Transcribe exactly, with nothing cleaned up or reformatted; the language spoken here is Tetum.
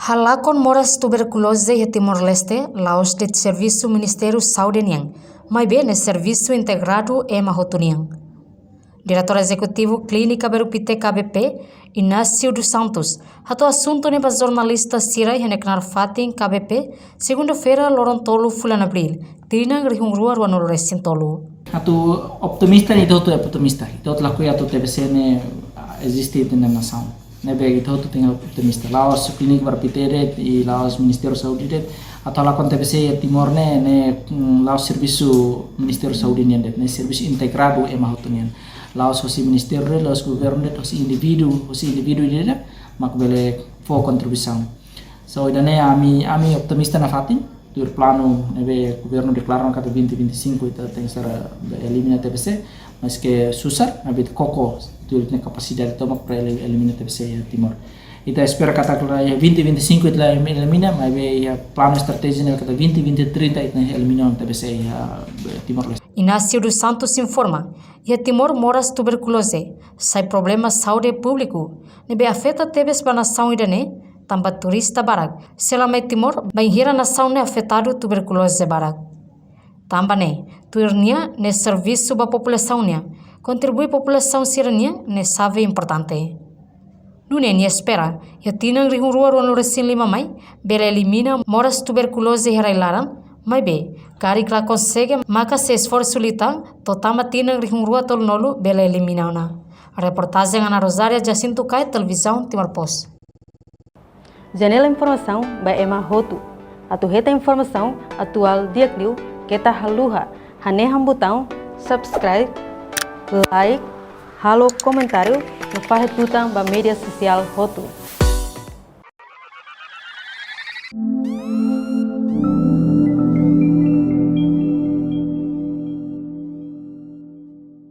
Halakon moras tuberkuloze iha Timor-Leste la'ós de'it servisu Ministériu Saúde nian, maibé ne'e servisu integradu ema hotu nian. Diretór Ezekutivu Klínika Berupite K B P, Inácio dos Santos, hato'o asuntu ne'e ba jornalista sira iha nia knaar fatin K B P, segunda-feira, loron tolu fulan Abríl, tinan rihun rua ruanulu resin tolu. Atu optimista, ita hotu optimista. Ita hotu lakohi atu T B C ne'e, ah, eziste iha ita-nia nasaun. Ne'ebé ita hotu tenke optimista. La'ós Klínika Berupite de'it, i la'ós Ministériu Saúde de'it, atu halakon T B C iha Timor ne'e, ne'e, mm, la'ós servisu Ministériu Saúde nian de'it, ne'e servisu integradu ema hotu nian. La'ós hosi ministériu de'it, la'ós governu de'it, hosi indivíduu, hosi indivíduu de'it, mak bele fó kontribuisaun. So, ida-ne'e ami, ami optimista nafatin, tuir planu ne'ebé governu deklara katak vinte vinte e cinco ita tenke ser, eh, elimina T B C, maske susar, maibé koko tuir ita-nia kapasidade tomak para ele-, elimina T B C iha Timor. Ita espera katak iha vinte vinte e cinco ita elimina, maibé iha planu estratéjiku ne'e katak vinte vinte e trinta ita elimina T B C iha, eh, Timor-Leste. Inácio dos Santos informa, iha Timor moras tuberkuloze sai problema saúde públiku ne'ebé afeta tebes ba nasaun ida-ne'e, tanba turista barak sei la mai Timor bainhira nasaun ne'e afetadu tuberkuloze barak. Tanba ne'e, tuir nia, ne'e servisu ba populasaun nian, kontribui populasaun sira-nian, ne'e xave importante. Nune'e nia espera, iha tinan rihun rua ruanulu resin lima mai, bele elimina moras tuberkuloze iha rai-laran, maibé, karik la konsege, maka sei esforsu liután, to'o tama tinan rihun rua tolunulu bele elimina ona. Reportajen Ana Rosária, Jacinto Caio, Televizaun Timor Post. Janela informasaun ba ema hotu. Atu hetan informasaun atuál di'ak liu, keta haluha hanehan butaun subscribe, like, halo komentáriu, no fahe tutan ba média sosiál hotu.